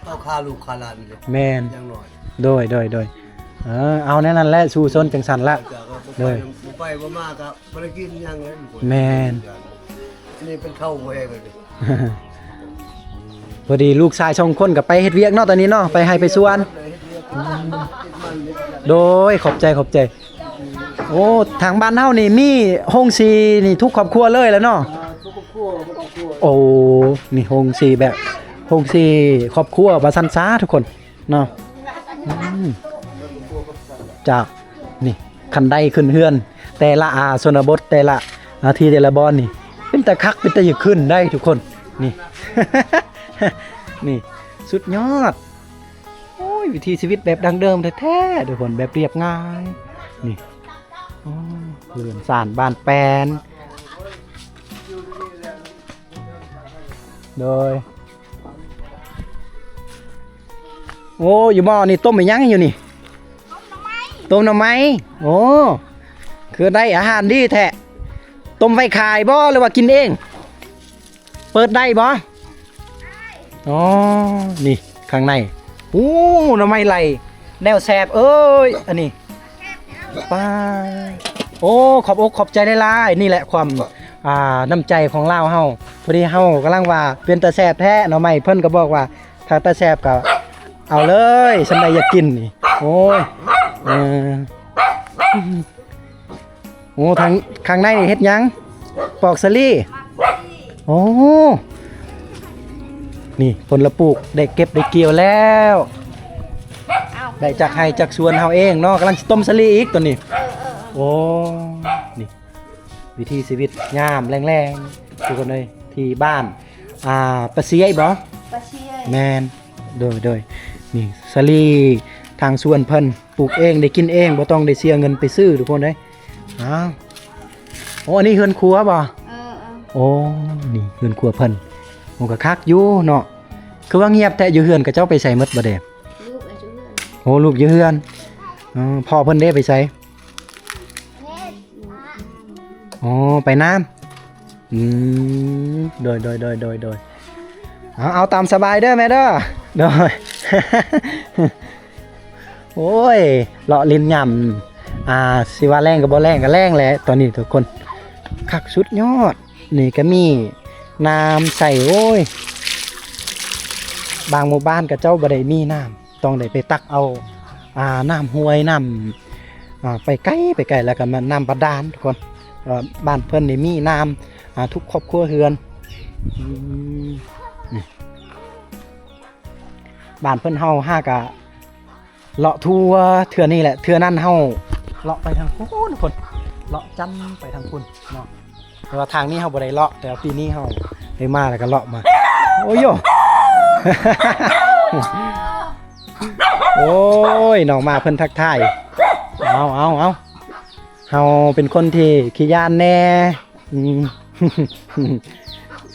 ເອົາຄ່າລູກຄ່າຫຼານນີ້. ແມ່ນ ຢ່າງໜ້ອຍ. ໂດຍ ໂດຍ ໂດຍ ເອີ ເອົາແນວນັ້ນແຫຼະ ສູ້ຊົນຈັ່ງຊັ້ນລະ. ໂດຍ ບໍ່ໄປບໍ່ມາກໍບໍ່ໄດ້ກິນຫຍັງເລີຍ. ແມ່ນ. ນີ້ເປັນເຂົ້າບໍ່ແຫ້ງເລີຍ ພໍດີລູກຊາຍສອງຄົນກໍໄປເຮັດວຽກເນາະ ຕອນນີ້ເນາະ ໄປໄຮ່ໄປສວນ. ໂດຍ ຂອບໃຈ ຂອບໃຈ. ໂອ້ ທາງບ້ານເຮົານີ້ມີໂຮງສີນີ້ທຸກຄອບຄົວເລີຍລະເນາະ. ອ່າ ທຸກຄອບຄົວ ຄອບຄົວ. ໂອ້ ນີ້ໂຮງສີແບບ ໂຮງສີຄອບຄົວວ່າຊັ້ນຊະທຸກຄົນ. ເນາະ ອືມ ຈາກນີ້ ຄັນໄດຂຶ້ນເຮືອນ ແຕ່ລະ ອາ ຊົນນະບົດ ແຕ່ລະ ອາ ທີ່ແຕ່ລະບ່ອນນີ້ ເປັນຕາຄັກ ເປັນຕາຢາກຂຶ້ນໄດ໋ທຸກຄົນ ນີ້ ນີ້ ສຸດຍອດ. ໂອ້ຍ ວິຖີຊີວິດແບບດັ້ງເດີມແທ້ໆ ທຸກຄົນ ແບບລຽບງ່າຍ ນີ້ ໂອ້ ເຮືອນຊານບ້ານແປນ ໂດຍ ໂອ້ ຢູ່ໝໍ້ນີ້ຕົ້ມອີ່ຫຍັງຢູ່ນີ້? ຕົ້ມໜໍ່ໄມ້ ໂອ້ ຄືໄດ້ອາຫານດີແທ້ ຕົ້ມໄວ້ຂາຍບໍ່ ຫຼືວ່າກິນເອງ? ເປີດໄດ້ບໍ່? ອໍ ນີ້ຂ້າງໃນ ໂອ້ ໜໍ່ໄມ້ໄຫຼ ແນວແຊບເອີຍ ອັນນີ້ ປາ ໂອ້ ຂອບອົກຂອບໃຈຫຼາຍໆ ນີ້ແຫຼະຄວາມ ອ່າ ນ້ຳໃຈຂອງລາວເຮົາ ພໍດີເຮົາກຳລັງວ່າເປັນຕາແຊບແທ້ ໜໍ່ໄມ້ ເພິ່ນກໍບອກວ່າ ຖ້າຕາແຊບກໍເອົາເລີຍ ສ່ຳໃດຢາກກິນນີ້ ໂອ້ຍ ເອີ ໂອ້ ທາງ ຂ້າງໃນນີ້ເຮັດຫຍັງ? ປອກສາລີ ໂອ້ ນີ້ຜົນລະປູກ ໄດ້ເກັບໄດ້ກ່ຽວແລ້ວ ໄດ້ຈາກໄຮ່ຈາກສວນເຮົາເອງເນາະ ກຳລັງຊິຕົ້ມສາລີອີກຕອນນີ້ ເອີ ເອີ ເອີ ໂອ້ ນີ້ ວິຖີຊີວິດຍາມແລງໆ ທຸກຄົນເອີຍ ທີ່ບ້ານ ອ່າ ປາຊຽຍບໍ່? ປາຊຽຍ ແມ່ນ ໂດຍ ໂດຍ ນີ້ສາລີທາງສວນເພິ່ນ ປູກເອງ ໄດ້ກິນເອງ ບໍ່ຕ້ອງໄດ້ເສຍເງິນໄປຊື້ ທຸກຄົນເອີຍ ອ້າວ ໂອ້ ອັນນີ້ເຮືອນຄົວບໍ່? ເອີ ເອີ ໂອ້ ນີ້ເຮືອນຄົວເພິ່ນ ໂອ້ ກໍຄັກຢູ່ເນາະ ຄືວ່າງຽບແທ້ ຢູ່ເຮືອນເຂົາເຈົ້າໄປໃສໝົດບໍ່ເດ? ລູກຢູ່ເຮືອນ ໂອ້ ລູກຢູ່ເຮືອນ ອໍ ພໍ່ເພິ່ນເດໄປໃສ? ອໍ ໄປນາມ ອືມ ໂດຍ ໂດຍ ເອົາ ເອົາຕາມສະບາຍເດີແມ່ເດີ ໂດຍ ໂອ້ຍ ເລາະຫຼິ້ນຍາມ ອ່າ ຊິວ່າແລ້ງກໍບໍ່ແລ້ງ ກໍແລ້ງແຫຼະຕອນນີ້ທຸກຄົນ ຄັກສຸດຍອດ ນີ້ກໍມີນ້ຳໃສ ໂອ້ຍ ບາງໝູ່ບ້ານເຂົາເຈົ້າບໍ່ໄດ້ມີນ້ຳ ຕ້ອງໄດ້ໄປຕັກເອົາ ອ່າ ນ້ຳຫ້ວຍ ນ້ຳ ອ່າ ໄປໄກ ໄປໄກ ແລ້ວກໍມານ້ຳບາດານທຸກຄົນ ເອີ ບ້ານເພິ່ນນີ້ມີນ້ຳ ອ່າ ທຸກຄອບຄົວເຮືອນ ອືມ ນີ້ ບ້ານເພິ່ນເຮົາຫາກະເລາະທົ່ວເທື່ອນີ້ແຫຼະ ເທື່ອນັ້ນເຮົາເລາະໄປທາງພຸ້ນ ເລາະຈັນໄປທາງພຸ້ນເນາະ. ແຕ່ວ່າທາງນີ້ເຮົາບໍ່ໄດ້ເລາະ ແຕ່ວ່າປີນີ້ເຮົາໄດ້ມາແລ້ວກໍເລາະມາ ໂອ້ຍໂຢ ໂອ້ຍ ນ້ອງໝາເພິ່ນທັກທາຍ ເອົາ ເອົາ ເອົາ ເຮົາເປັນຄົນທີ່ຂີ້ຢ້ານແດ່ ອືມ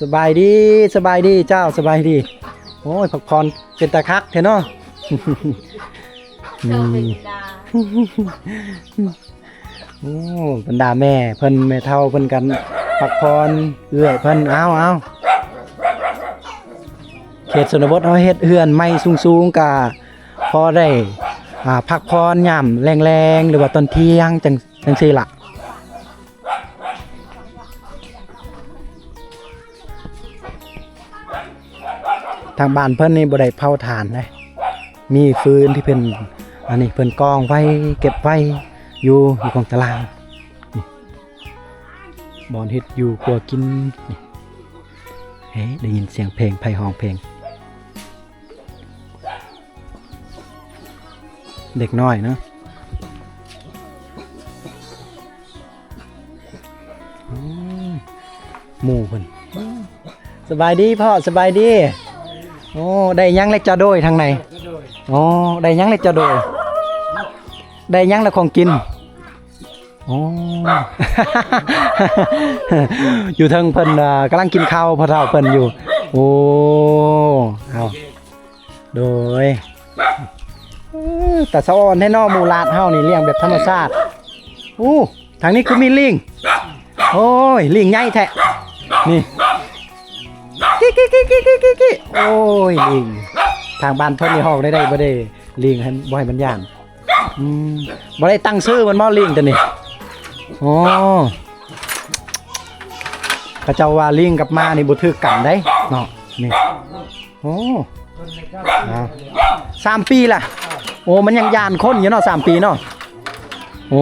ສະບາຍດີ ສະບາຍດີເຈົ້າ ສະບາຍດີ ໂອ້ຍ ພັກຜ່ອນເປັນຕາຄັກແທ້ເນາະ ອືມ ໂອ້ ບັນດາແມ່ເພິ່ນ ແມ່ເຖົ້າເພິ່ນກັນພັກຜ່ອນ ເອື້ອຍເພິ່ນ ເອົາ ເອົາ ເຂດຊົນນະບົດເຮົາເຮັດເຮືອນໄມ້ສູງໆ ກະພໍໄດ້ ອ່າ ພັກຜ່ອນຍາມແລງໆ ຫຼືວ່າຕອນທ່ຽງ ຈັ່ງ ຈັ່ງຊີ້ລະ. ທາງບ້ານເພິ່ນນີ້ບໍ່ໄດ້ເຜົາຖ່ານເດ້ ມີຟືນທີ່ເພິ່ນ ອັນນີ້ເພິ່ນກອງໄວ້ ເກັບໄວ້ຢູ່ ຢູ່ຂອງຕາລາງ ນີ້ ບ່ອນເຮັດຢູ່ຄົວກິນ ນີ້ ເອີ ໄດ້ຍິນສຽງເພງ ໃຜຮ້ອງເພງ? ເດັກນ້ອຍເນາະ ອືມ ໝູ່ເພິ່ນ ສະບາຍດີພໍ່ ສະບາຍດີ ໂອ້ ໄດ້ຫຍັງແລະເຈົ້າໂດຍທາງໃນ ໂອ້ ໄດ້ຫຍັງແລະເຈົ້າໂດຍ ໄດ້ຫຍັງແລະຂອງກິນ? ໂອ້ ຢູ່ເທິງເພິ່ນ ອ່າ ກຳລັງກິນເຂົ້າພໍ່ເຖົ້າເພິ່ນຢູ່ ໂອ້ ເອົາ ໂດຍ ເອີ ຕາສະອອນແທ້ເນາະ ໝູ່ຫຼາດເຮົານີ້ລ້ຽງແບບທຳມະຊາດ ໂອ້ ທາງນີ້ຄືມີລີງ ໂອ້ຍ ລີງໃຫຍ່ແທ້ ນີ້ ກິ ກິ ກິ ໂອ້ຍ ລີງ ທາງບ້ານເພິ່ນນີ້ຮ້ອງໄດ້ ໄດ້ບໍ່ໄດ້ ລີງໃຫ້ ບໍ່ໃຫ້ມັນຢ້ານ ອືມ ບໍ່ໄດ້ຕັ້ງຊື່ມັນບໍ່ ລີງຕົວນີ້ ອໍ ເຂົາເຈົ້າວ່າລີງກັບມ້ານີ້ບໍ່ຖືກກັນເດ້ເນາະ ນີ້ ໂອ້ ສາມປີລະ ໂອ້ ມັນຍັງຢ້ານຄົນຢູ່ເນາະ ສາມປີເນາະ ໂອ້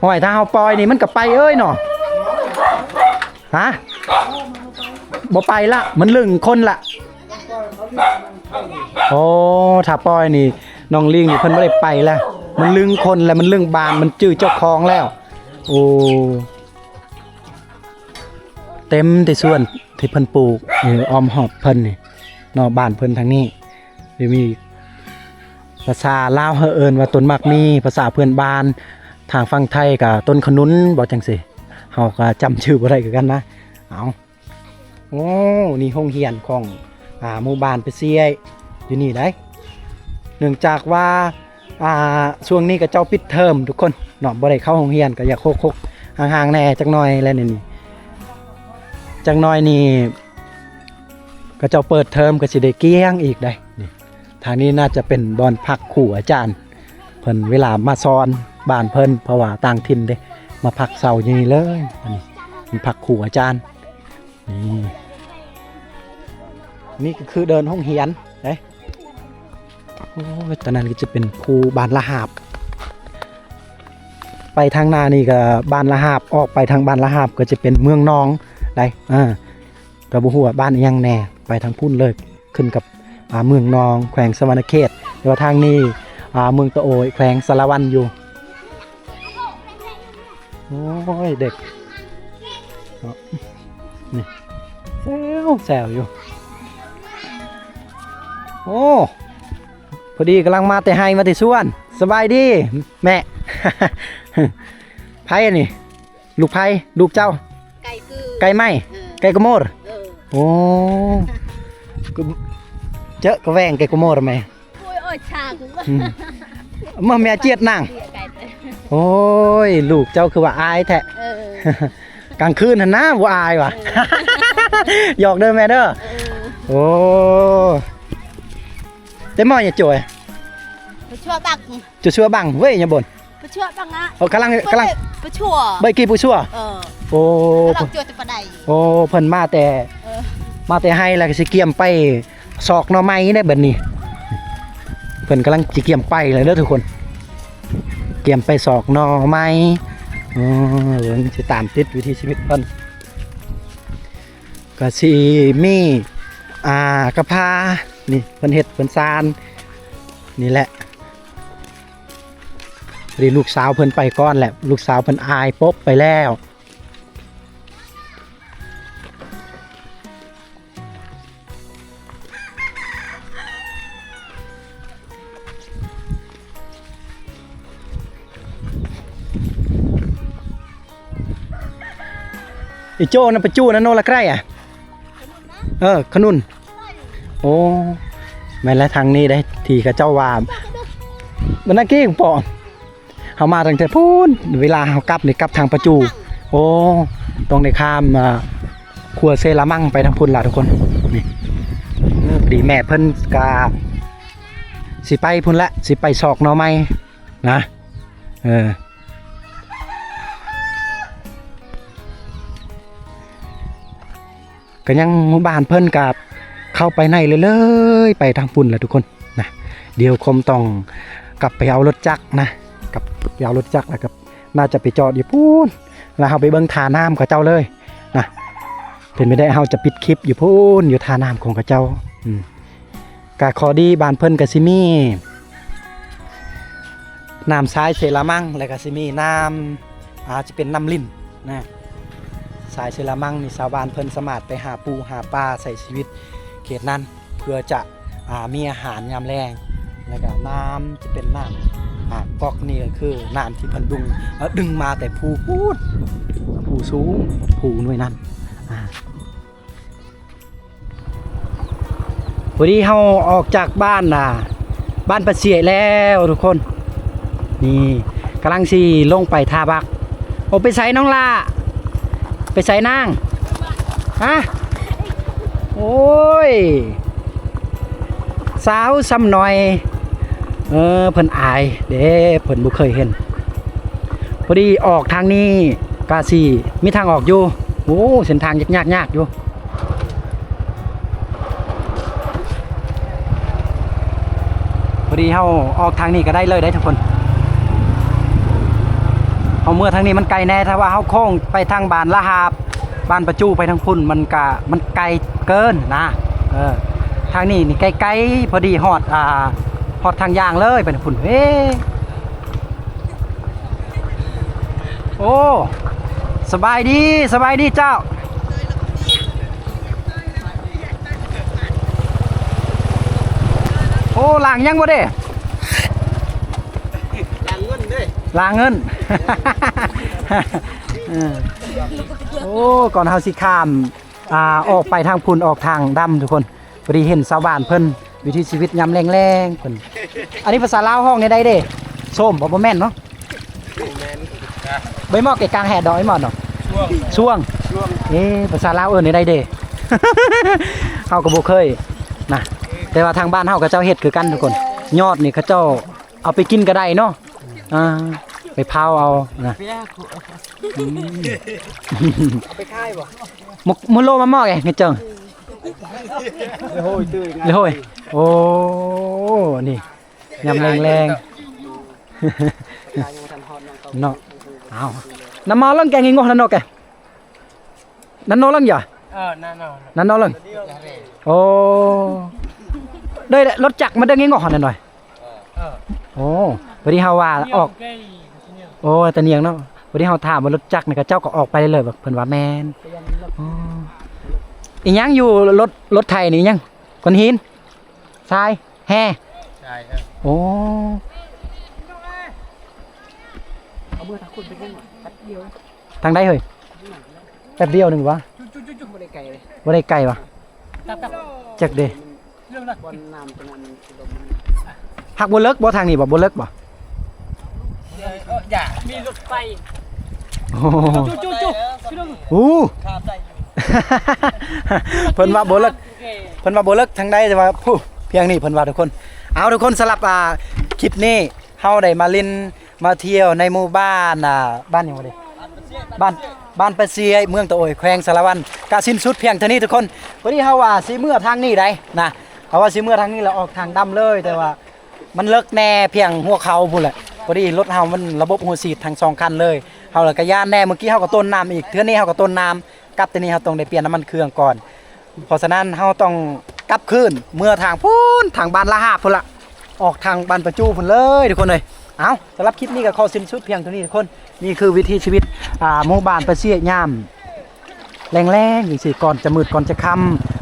ຫ້ວຍ ຖ້າເຮົາປ່ອຍນີ້ມັນກໍໄປເອີຍເນາະ ຮະ ບໍ່ໄປລະ ມັນລຶ້ງຄົນລະ ໂອ້ ຖ້າປ່ອຍນີ້ ນ້ອງລີງນີ້ເພິ່ນບໍ່ໄດ້ໄປແລ້ວ ມັນລຶ້ງຄົນແລ້ວ ມັນລຶ້ງບ້ານ ມັນຈື່ເຈົ້າຂອງແລ້ວ. ໂອ້ ເຕັມແຕ່ສວນທີ່ເພິ່ນປູກ ເອີ ອ້ອມຮອບເພິ່ນນີ້ເນາະ ບ້ານເພິ່ນທາງນີ້. ມີ ພາສາລາວເຮົາເອີ້ນວ່າຕົ້ນໝາກມີ, ພາສາເພື່ອນບ້ານທາງຝັ່ງໄທກໍຕົ້ນຂະໜຸນ ບໍ່ຈັ່ງຊີ້ ເຮົາກໍຈຳຊື່ບໍ່ໄດ້ຄືກັນນະ. ເອົາ ໂອ້ ນີ້ໂຮງຮຽນຂອງ ອ່າ ໝູ່ບ້ານປາຊຽຍຢູ່ນີ້ໄດ໋. ເນື່ອງຈາກວ່າ ອ່າ ຊ່ວງນີ້ເຂົາເຈົ້າປິດເທີມທຸກຄົນເນາະ ບໍ່ໄດ້ເຂົ້າໂຮງຮຽນ ກໍຢາກຮົກໆ ຫ່າງໆ ແດ່ຈັກໜ້ອຍແຫຼະນີ້. ຈັກໜ້ອຍນີ້ເຂົາເຈົ້າເປີດເທີມ ກໍຊິໄດ້ກ້ຽງອີກໄດ໋. ນີ້ ທາງນີ້ໜ້າຈະເປັນບ່ອນພັກຄູອາຈານ ເພິ່ນເວລາມາສອນບ້ານເພິ່ນ ເພາະວ່າຕ່າງຖິ່ນເດ້ ມາພັກເຊົາຢູ່ນີ້ເລີຍ. ອັນນີ້ເປັນພັກຄູອາຈານ. ນີ້ ນີ້ກໍຄືເດີ່ນໂຮງຮຽນເດ້. ໂອ້ຍ ຕອນນັ້ນກໍຈະເປັນພູບ້ານລະຫາບ ໄປທາງໜ້ານີ້ກໍບ້ານລະຫາບ ອອກໄປທາງບ້ານລະຫາບກໍຈະເປັນເມືອງນອງໄດ໋. ເອີ ກໍບໍ່ຮູ້ວ່າບ້ານອີ່ຫຍັງແດ່ ໄປທາງພຸ້ນເລີຍ ຂຶ້ນກັບ ອ່າ ເມືອງນອງ ແຂວງສະຫວັນນະເຂດ. ແຕ່ວ່າທາງນີ້ ອ່າ ເມືອງຕະໂອຍ ແຂວງສາລະວັນຢູ່. ໂອ້ຍ ເດັກເນາະ ນີ້ ແຊວໆ ຢູ່. ໂອ້ ພໍດີກຳລັງມາແຕ່ໄຮ່ມາແຕ່ສວນ. ສະບາຍດີແມ່. ໃຜອັນນີ້? ລູກໃຜ? ລູກເຈົ້າ? ໄກ່ຄື ໄກ່ໄມ້? ເອີ ໄກ່ກະໂມດ? ເອີ ໂອ້ ເຈີກະແວງໄກ່ກະໂມດແມ່. ໂອ້ຍ ໂອ້ຍ ຊ່າງ ອືມ ມາແມ່ຈຽດນາງ. ໂອ້ຍ ລູກເຈົ້າຄືວ່າອາຍແທ້. ເອີ ກາງຄືນຫັ້ນນະບໍ່ອາຍຫວາ. ເອີ ຫຍອກເດີແມ່ເດີ. ເອີ ໂອ້ ແຕ່ໝໍ້ຍາໂຈຍ ໄປຊົ່ວບັກ ຈະຊົ່ວບັງເວີຍຍາບົນ ປະຊວດບັງອະ. ໂອ້ ກຳລັງ ປະ ກຳລັງ ປະຊວດ ເບີກີ່ປະຊວດ. ເອີ ໂອ້ ກຳລັງຈວດແຕ່ປານໃດ. ໂອ້ ເພິ່ນມາແຕ່ ເອີ ມາແຕ່ໄຮ່ ແລ້ວກໍຊິກຽມໄປຊອກໜໍ່ໄມ້ເດ້ບັດນີ້. ເພິ່ນກຳລັງຊິກຽມໄປແລ້ວເດີທຸກຄົນ ກຽມໄປຊອກໜໍ່ໄມ້. ເອີ ເບິ່ງຊິຕາມຕິດວິຖີຊີວິດເພິ່ນ. ກະຊິມີ ອ່າ ກະພາ ນີ້ເພິ່ນເຮັດເພິ່ນສານນີ້ແຫຼະ. ພໍດີລູກສາວເພິ່ນໄປກ່ອນແຫຼະ ລູກສາວເພິ່ນອາຍປົບໄປແລ້ວ. ອີໂຈ້ນະປະຈູນະໂນລະໄກອະ. ເອີ ຂະໜຸນ. ໂອ້ ແມ່ນແລ້ວ ທາງນີ້ເດ້ທີ່ເຂົາເຈົ້າວ່າ ບັນນາກີ້ປອງ. ເຮົາມາຕັ້ງແຕ່ພຸ້ນ ເວລາເຮົາກັບນີ້ກັບທາງປະຈູ. ໂອ້ ຕ້ອງໄດ້ຂ້າມ ເອີ ຂົວເຊລາມັງໄປທາງພຸ້ນລະທຸກຄົນ. ນີ້ ໂອ້ ພໍດີແມ່ເພິ່ນກະຊິໄປພຸ້ນແຫຼະ ຊິໄປຊອກໜໍ່ໄມ້ນະ. ເອີ ກໍຍັງໝູ່ບ້ານເພິ່ນກໍເຂົ້າໄປໃນເລື້ອຍໆ ໄປທາງພຸ້ນແຫຼະທຸກຄົນນະ. ດຽວຄົມຕ້ອງກັບໄປເອົາລົດຈັກນະ ກັບໄປເອົາລົດຈັກ ແລ້ວກໍໜ້າຈະໄປຈອດຢູ່ພຸ້ນ ແລ້ວເຮົາໄປເບິ່ງທ່ານ້ຳເຂົາເຈົ້າເລີຍນະ. ເປັນໄປໄດ້ເຮົາຈະປິດຄລິບຢູ່ພຸ້ນ ຢູ່ທ່ານ້ຳຂອງເຂົາເຈົ້າ. ອືມ ກະຂໍ້ດີບ້ານເພິ່ນກະຊິມີນ້ຳຊາຍເຊລາມັງ ແລ້ວກະຊິມີນ້ຳ ອາ ຈະເປັນນ້ຳລິນນະ. ຊາຍເຊລາມັງນີ້ຊາວບ້ານເພິ່ນສາມາດໄປຫາປູຫາປາໃຊ້ຊີວິດເຂດນັ້ນ ເພື່ອຈະ ອາ ມີອາຫານຍາມແລງ. ແລ້ວກະນ້ຳຈະເປັນນ້ຳ ອາ ກອກນີ້ກໍຄືນ້ຳທີ່ເພິ່ນດຸງ ເອີ ດຶງມາແຕ່ພູພຸ້ນ ພູສູງ ພູໜ່ວຍນັ້ນ ອາ. ພໍດີເຮົາອອກຈາກບ້ານ ອ່າ ບ້ານປາຊຽຍແລ້ວທຸກຄົນ. ນີ້ກຳລັງຊິລົງໄປທ່າບັກ. ໂອ ໄປໃສນ້ອງຫຼ້າ? ໄປໃສນາງ? ຮະ? ໂອ້ຍ ສາວສ່ຳນ້ອຍ ເອີ ເພິ່ນອາຍເດ້ ເພິ່ນບໍ່ເຄີຍເຫັນ. ພໍດີອອກທາງນີ້ກະຊິມີທາງອອກຢູ່. ໂອ້ ເສັ້ນທາງຍາກໆຢູ່. ພໍດີເຮົາອອກທາງນີ້ກໍໄດ້ເລີຍໄດ໋ທຸກຄົນ. ເຮົາເມືອທາງນີ້ມັນໄກແດ່ ຖ້າວ່າເຮົາໂຄ້ງໄປທາງບ້ານລະຫາບ ບ້ານປະຈູໄປທາງພຸ້ນ ມັນກະ ມັນໄກເກີນນະ. ເອີ ທາງນີ້ນີ້ໄກໆ ພໍດີຮອດ ອ່າ ຮອດທາງຍ່າງເລີຍໄປພຸ້ນ. ເອີ ໂອ້ ສະບາຍດີ ສະບາຍດີເຈົ້າ. ໂອ້ ລ້າງຫຍັງບໍ່ເດ້? ລ້າງເງິນເດ້ ລ້າງເງິນ. ເອີ ໂອ້ ກ່ອນເຮົາຊິຂ້າມ ອ່າ ອອກໄປທາງພຸ້ນ ອອກທາງດຳທຸກຄົນ ພໍດີເຫັນຊາວບ້ານເພິ່ນ ວິຖີຊີວິດຍາມແລງໆ ເພິ່ນ. ອັນນີ້ພາສາລາວຮ້ອງແນວໃດເດ້? ໂຊມບໍ່? ບໍ່ແມ່ນເນາະ ບໍ່ແມ່ນ. ບໍ່ເໝາະແກ່ກາງແດດດອກ ໄອ້ໝອດເນາະ ຊ່ວງ ຊ່ວງ ເອ ພາສາລາວເອີ້ນແນວໃດເດ້? ເຮົາກໍບໍ່ເຄີຍນະ ແຕ່ວ່າທາງບ້ານເຮົາເຂົາເຈົ້າເຮັດຄືກັນທຸກຄົນ. ຍອດນີ້ເຂົາເຈົ້າ ເອົາໄປກິນກໍໄດ້ເນາະ ອ່າ ໄປເຜົາເອົານະ. ອືມ ເອົາໄປຂາຍບໍ່? ໝົກ ໝົກໂລມາໝໍກເອີຍ ເງິນເຈີ ເລີຍໂຫຍ ເລີຍໂຫຍ. ໂອ້ ນີ້ ຍາມແລງໆ ເນາະ. ເອົາ ນຳມາລອງແກງອີງໍນັ້ນເນາະແກ ນັ້ນເນາະ ລັງຢາ ເອີ ນັ້ນເນາະ ນັ້ນເນາະ ລັງ. ໂອ້ ໄດ້ລົດຈັກມາດຶງອີງໍຫັ້ນໜ້ອຍ. ເອີ ໂອ້ ພໍດີເຮົາວ່າອອກ ໂອ້ ຕະໜຽງເນາະ. ພໍດີເຮົາຖາມວ່າລົດຈັກນີ້ ເຂົາເຈົ້າກໍອອກໄປເລີຍ ເພິ່ນວ່າແມ່ນ. ໂອ້ ອີຫຍັງຢູ່ລົດ ລົດໄຖນີ້ຫຍັງ? ກ້ອນຫີນ ຊາຍ ແຮ່ ຊາຍ. ໂອ້ ເອົາເມືອທາງຄຸນໄປຍັງ ແປັບດຽວ ທາງໃດເຮີ້ຍ? ແປັບດຽວໜຶ່ງຫວາ? ບໍ່ໄດ້ໄກເລີຍ ບໍ່ໄດ້ໄກຫວາ? ຈັກເດ້ ບ່ອນນ້ຳຕົງນັ້ນ ຫາກບໍ່ເລິກບໍ່ທາງນີ້ບໍ່? ບໍ່ເລິກບໍ່? ເອີ ຢ່າ ມີລົດໄຟ. ໂອ້ ໂອ້ ເພິ່ນວ່າບໍ່ເລິກ ໂອເຄ ເພິ່ນວ່າບໍ່ເລິກທາງໃດ ແຕ່ວ່າຜູ້ພຽງນີ້ເພິ່ນວ່າທຸກຄົນ. ເອົາທຸກຄົນ ສຳລັບ ອ່າ ຄລິບນີ້ ເຮົາໄດ້ມາຫຼິ້ນມາທ່ຽວໃນໝູ່ບ້ານ ອ່າ ບ້ານຫຍັງວະເດ? ບ້ານ ບ້ານປາຊຽຍ ເມືອງຕະໂອຍ ແຂວງສາລະວັນ ກະສິ້ນສຸດພຽງເທົ່ານີ້ທຸກຄົນ. ພໍດີເຮົາວ່າຊິເມືອທາງນີ້ໃດ໋ນະ ເຮົາວ່າຊິເມືອທາງນີ້ແລ້ວອອກທາງດຳເລີຍ ແຕ່ວ່າມັນເລິກແດ່ ພຽງຫົວເຂົ່າພຸ້ນແຫຼະ. ພໍດີລົດເຮົາມັນລະບົບຫົວສີດທັງສອງຄັນເລີຍ ເຮົາລະກະຢ້ານແດ່. ມື້ກີ້ເຮົາກໍຕົ້ນນ້ຳອີກ ເທື່ອນີ້ເຮົາກໍຕົ້ນນ້ຳ ກັບແຕ່ນີ້ເຮົາຕ້ອງໄດ້ປ່ຽນນ້ຳມັນເຄື່ອງກ່ອນ. ເພາະສະນັ້ນເຮົາຕ້ອງກັບຄືນເມືອທາງພຸ້ນ ທາງບ້ານລະຫາບພຸ້ນລະ ອອກທາງບ້ານປະຈູພຸ້ນເລີຍທຸກຄົນເອີຍ. ເອົາ ສຳລັບຄລິບນີ້ກໍຂໍສິ້ນສຸດພຽງເທົ່ານີ້ທຸກຄົນ. ນີ້ຄືວິຖີຊີວິດ ອ່າ ໝູ່ບ້ານປາຊຽຍຍາມແລງໆ ຈັ່ງຊີ້ ກ່ອນຈະມືດກ່ອນຈະຄ່ຳ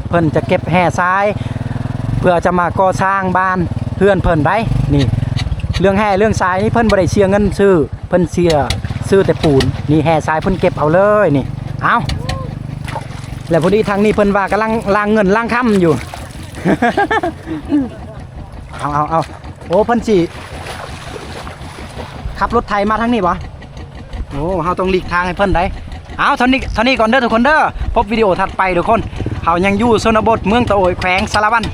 ເພິ່ນຈະເກັບແຮ່ຊາຍ ເພື່ອຈະມາກໍ່ສ້າງບ້ານເຮືອນເພິ່ນໄດ໋. ນີ້ ເລື່ອງແຮ່ເລື່ອງຊາຍນີ້ເພິ່ນບໍ່ໄດ້ເສຍເງິນຊື້ ເພິ່ນເສຍ ຊື້ແຕ່ປູນ. ນີ້ແຮ່ຊາຍເພິ່ນເກັບເອົາເລີຍນີ້. ເອົາ ແລ້ວພໍດີທາງນີ້ເພິ່ນວ່າກຳລັງລ້າງເງິນລ້າງຄຳຢູ່. ເອົາ ເອົາ ເອົາ ໂອ້ ເພິ່ນຊິຂັບລົດໄຖມາທາງນີ້ບໍ່? ໂອ້ ເຮົາຕ້ອງຫຼີກທາງໃຫ້ເພິ່ນໄດ໋. ເອົາ ເທົ່ານີ້ ເທົ່ານີ້ກ່ອນເດີທຸກຄົນເດີ ພົບວິດີໂອຖັດໄປທຸກຄົນ. ເຮົາຍັງຢູ່ຊົນນະບົດ ເມືອງຕະໂອຍ ແຂວງສາລະວັນ.